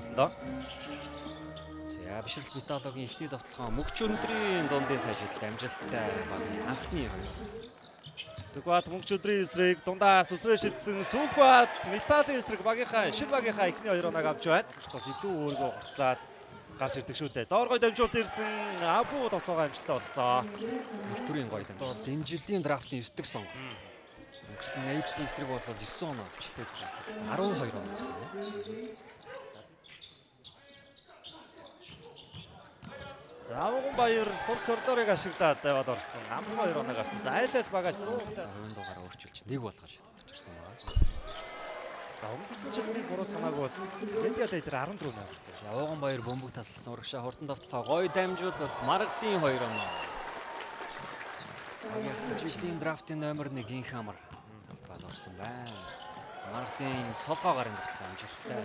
үндсэндээ. За бишрэлт металлогийн эхний довтлогоо мөгч өндрийн дундын цаашид амжилттай багийн анхны хоёр. Сүхбат мөнгөч өдрийн эсрэг дундаас өсрөө шидсэн Сүхбат металлын эсрэг багийнхаа шил багийнхаа эхний хоёр оноог авч байна. Илүү өөргөө гоцлаад гарч ирдэг шүү дээ. Доор гой дамжуулт ирсэн Абу довтлогоо амжилттай болгосон. Нэг төрлийн гоё дамжуулт. Энэ жилийн драфтын 9 дэх сонголт. Өнгөрсөн AFC эсрэг бол 9 оноо авч тэгсэн. 12 оноо авсан юм. Завган баяр сул коридорыг ашиглаад яваад орсон. Амхан хоёр оноог авсан. За айлал багаас 100% Хувийн дугаараа өөрчилж нэг болгож орж ирсэн байна. За өнгөрсөн жил би буруу санаагүй бол Медиа дээр 14 номертой. Явган баяр бөмбөг тасалсан урагшаа хурдан довтлогоо гоё дамжуулалт Маргадын хоёр оноо. Жилийн драфтын номер 1 инх амар талбайд орсон байна. Маргадын солгоо гарын довтлогоо амжилттай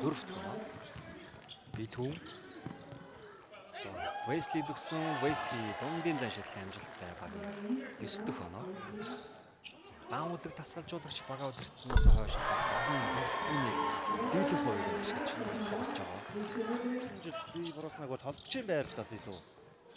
14 дэх оноо. Билхүү Весли дөгсөн Весли дундын зан шидэлт амжилттай багийн 9 дэх оноо. Гаан үлэг тасгалжуулагч бага удирдсанаас хойш багийн бүрэлдэхүүнийг дийлэнх хувийг ашиглаж бас тоглож байгаа. Өнгөрсөн жил би буруу санааг бол холбогчийн байрлалаас илүү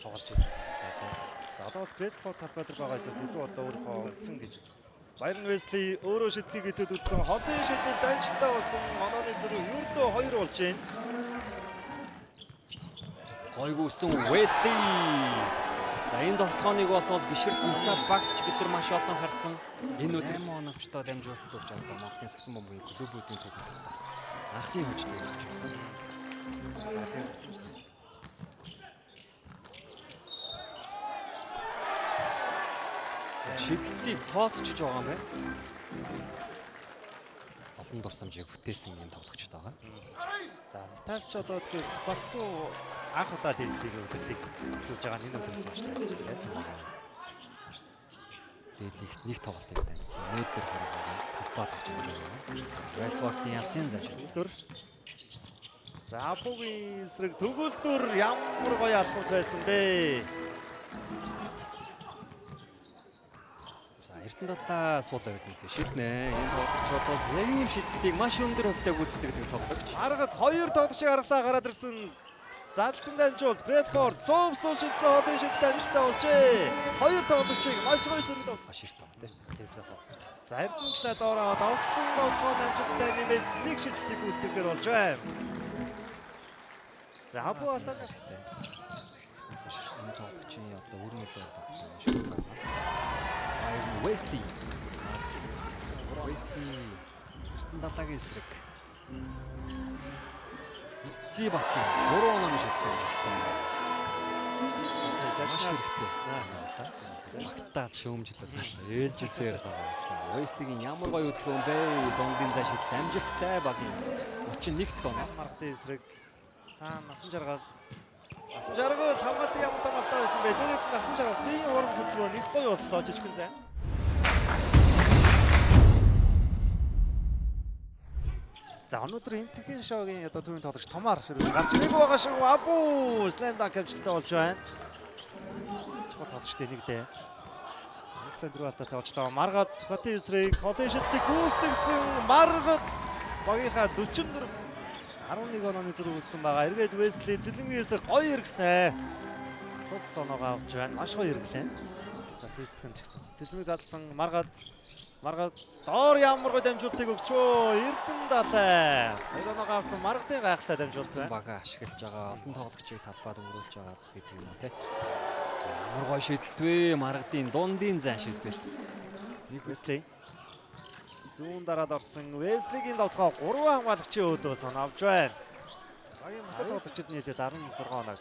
тоглож ирсэн санагдаа тийм. За одоо бол Брэдфорд талбай дээр байгаа хэдэл илүү одоо өөрийнхөө үндсэн гэж хэлж байна. Баярн Весли өөрөө шидлийг идэд үтсэн. Холын шидэлд амжилттай болсон. Онооны зөрүү ердөө 2 болж байна. Гойгүйсэн Весли. За энэ довтлогооныг бол бишрэлт металл багтч бид нар маш олон харсан. Энэ өдөр 8 оновчтой дамжуулалт болж одоо Монголын сагсан бөмбөгийн клубүүдийн түүхэнд бас анхны хожлыг авч ирсэн. За тийм болсон шүү дээ. За шидэлтийг тооцож байгаа юм байна. Олон дурсамжийг бүтээсэн юм тоглогчтой байгаа. За металлч одоо тэгэхээр Скотко анх удаа дээдлийг өдөрлийг зүүж байгаа энэ өдөрлөг маш тайлж байна. Дээдлэгт нэг тоглолтыг дамжсан. Нөөдөр хоригоор талбайд орж ирж байгаа. Брэдфордын ялсын зан шидэл. Төгөлдөр. За Абугийн эсрэг төгөлдөр ямар гоё алхмууд байсан бэ? За Эрдэнэ сул авилнууд шиднэ. Энэ тоглогч бол яг ийм шидэлтийг маш өндөр хувьтай гүйцэтгэдэг тоглогч. Маргад хоёр тоглогчийг харлаа гараад ирсэн. Задлсан дамжуулт Брэдфорд суув сул шидсэн хоолын шидэлт амжилттай болжээ. Хоёр тоглогчийг маш гоё сэрэг тоглож. Маш их тоо тий. За Эрдэнэ доороо довтлсон довтлогоо амжилттай нэмээд нэг шидэлтийг гүйцэтгэхээр болж байна. За Абу Алтан хэрэгтэй. Тэгснээс хойш энэ тоглогчийн одоо өрн нөлөө шүү байна. Вести. Вести Эрдэнэ далаагийн эсрэг. Эцси бацсан. 3 онооны шидэлт амжилттай. Маш хэрэгтэй. Магтаал шөөмжлөл бас ээлжилсээр байгаа. Вестигийн ямар гоё хөдөлгөөн бэ? Дундын зай шидэлт амжилттай багийн 31 дэх оноо. Маргадын эсрэг цаана насан жаргал. Насан жаргал хамгаалтын ямар том алдаа байсан бэ? Дээрээс нь насан жаргал биеийн урам хөдөлгөөн их гоё боллоо жижигхэн зай. За өнөөдөр Энтхийн шоугийн одоо төвийн тоглогч Томар ширээс гарч ирээгүй байгаа шүү. Абу слэм данк амжилттай болж байна. Чухал тоглогчтой нэг дээ. Слэм дөрөв алдаатай болчлоо. Маргад Скотын эсрэг холын шидэлтийг гүйцэтгсэн Маргад багийнхаа 44 11 онооны зэрэг үлдсэн байгаа. Эргээд Весли Зэлэнгийн эсрэг гоё эргэсэн. Сул оноогоо авч байна. Маш гоё эргэлээ. Статистик нь ч гэсэн. Зэлмийг задлсан Маргад Маргад доор ямар гоё дамжуултыг өгчөө. Эрдэнэ далай. Хоёр оноогоо авсан Маргадын гайхалтай дамжуулт байна. Бага ашиглаж байгаа олон тоглогчийг талбайд өнгөрүүлж байгаа гэдэг юм уу те. Ямар гоё шидэлт вэ? Маргадын дундын зан шидэлт. Нэг Весли зүүн дараад орсон Веслигийн довтлогоо 3 хамгаалагчийн өөдөөс оноо авч байна. Багийн бусад тоглогчид нийлээд 16 оноог.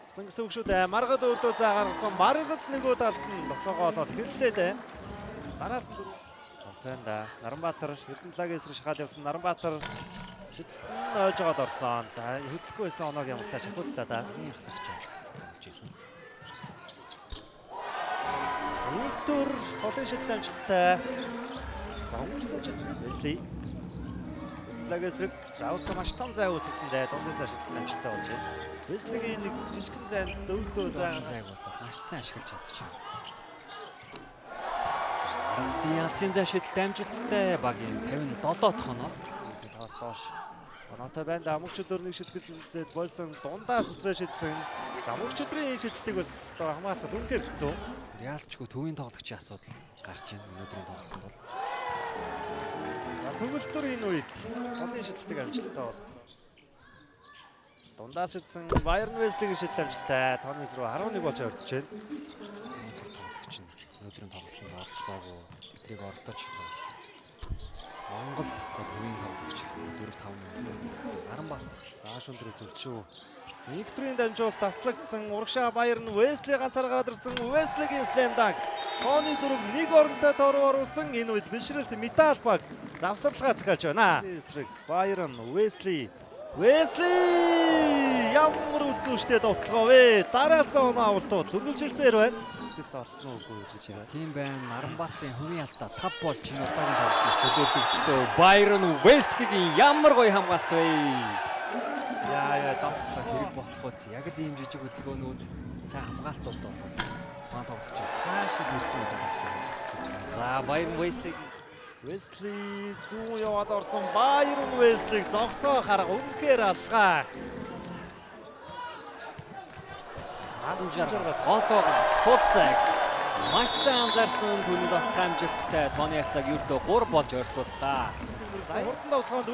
Авсан гэсэн үг шүү дээ. Маргад өөдөө заа гаргасан. Маргад нөгөө талд нь довтлогоо олоод эхэллээ дээ. Дараас нь байна да. Наранбаатар Эрдэнэ талаагийн эсрэг шахаад явсан Наранбаатар шидэлт нь ойжгаад орсон. За хөдлөхгүй байсан оноог ямартай шахууллаа да. Багийн ахлагч тоглож исэн. Нэг төр холын шидэлт амжилттай. За өнгөрсөн жил Весли Эрдэнэ эсрэг заавал маш том зай үүсгэсэн дээ. Дундын зай шидэлт амжилттай болж байна. Веслигийн нэг жижигхэн зайд дөрөвдөө зай Зайг бол маш сайн ашиглаж чадчихав. Маргадын ялсын зай шидэлт амжилттай багийн 57 дахь оноо. 5-аас доош Оноотой байна да мөгч өдөр нэг шитгэл үзээд болсон дундаас үсрээ шидсэн. За мөгч өдрийн шидэлтийг бол одоо хамгаалахад үнэхээр хэцүү. Реалчгүй төвийн тоглогчийн асуудал гарч байна өнөөдрийн тоглолтод бол. За төгөлдөр энэ үед голын шидэлтийг амжилттай болдог. Дундаас шидсэн Байерн Вестлигийн шидэл амжилттай. Тооны рүү 11 болж ойртож байна. Өнөөдөр тоглогч нь өнөөдрийн тоглолтод оролцоогүй. Тэдрийг орлооч одоо Монгол одоо төвийн тоглогч 4 5 минут Наранбаатар. За шүндрээ зүлчүү. Инктрийн дамжуулалт таслагдсан урагшаа Байерн Весли ганцаар гараад ирсэн. Веслигийн slam dunk. Тооны зураг нэг оронтой тоо руу оруулсан. Энэ үед бишрэлт Металл баг завсарлагаа захиалж байна. Эсрэг Байерн Весли. Весли ямар үзүүштэй довтлогоо вэ? Дараалсан оноо авалтууд дөрвөлжилсээр байна. Сэтгэлд орсон уугүй гэж байна. Тийм байна. Наранбаатарын хувийн алдаа 5 болж энэ удаагийн тоглолтод чөлөөлөгдөө. Байрон Вестигийн ямар гоё хамгаалт вэ? Яа довтлоо. Хэрэг болох үз. Яг л ийм жижиг хөдөлгөөнүүд сайн хамгаалтууд бол тухайн тоглогч цаашид ирэх юм байна. За Байрон Вестиг Весли зүүн яваад орсон. Байрон Веслиг зогсоо харга үнэхээр алгаа. Насан жаргал голоогоо сул зайг маш сайн анзаарсан түүний дотох амжилттай тооны харьцааг ердөө 3 болж ойртууллаа. Хурдан давталгаанд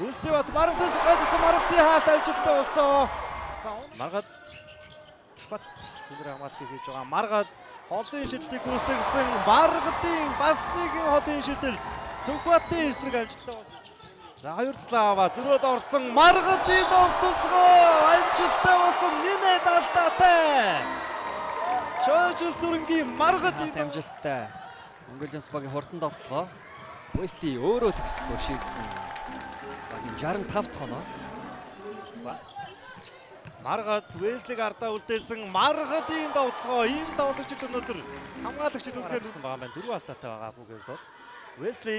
Үлзий Бат Маргадаас гараад ирсэн. Маргадын хаалт амжилттай болсон. За Маргад Сүхбат түнэр хамгаалтыг хийж байгаа. Маргад холын шидэлтийг гүйцэтгсэн. Маргадын бас нэгэн холын шидэл Сүхбатын эсрэг амжилттай болж. За хоёр цлаа аваа зөрөөд орсон. Маргадын довтолгоо амжилттай болсон. Нэмээд алдаатай. Чойжил сүрэнгийн Маргадын амжилттай. Монголын багийн хурдан довтлогоо Весли өөрөө төгсөхөөр шийдсэн. Багийн 65 дахь оноо. Маргад Веслиг ардаа үлдээсэн. Маргадын довтлогоо энэ тоглогчид өнөөдөр хамгаалагчид үнэхээр гэсэн байгаа юм байна. Дөрвөн алдаатай байгаа бүгд бол. Весли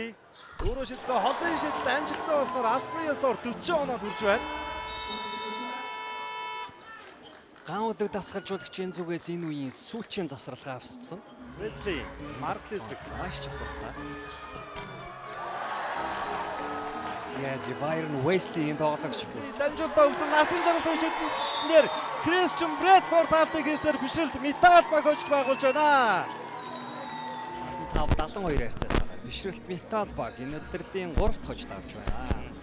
өөрөө шидсэн холын шидэлт амжилттай болсноор албан ёсоор 40 оноо төрж байна. Ган үлэг дасгалжуулагчийн зүгээс энэ үеийн сүүлчийн завсралгаа авсан. Весли Маргад эсрэг маш чухал та. За Байрон Вестлийн тоглогч дамжуулалтаа өгсөн. Насан жаргалсан шидэлтэн дээр Кристиан Брэдфорд хаалтыг хийснээр бишрэлт Металл баг хожил байгуулж байна. 5 72 харьцаатай. Бишрэлт Металл баг энэ өдрийн 3 дахь хожил авч байна.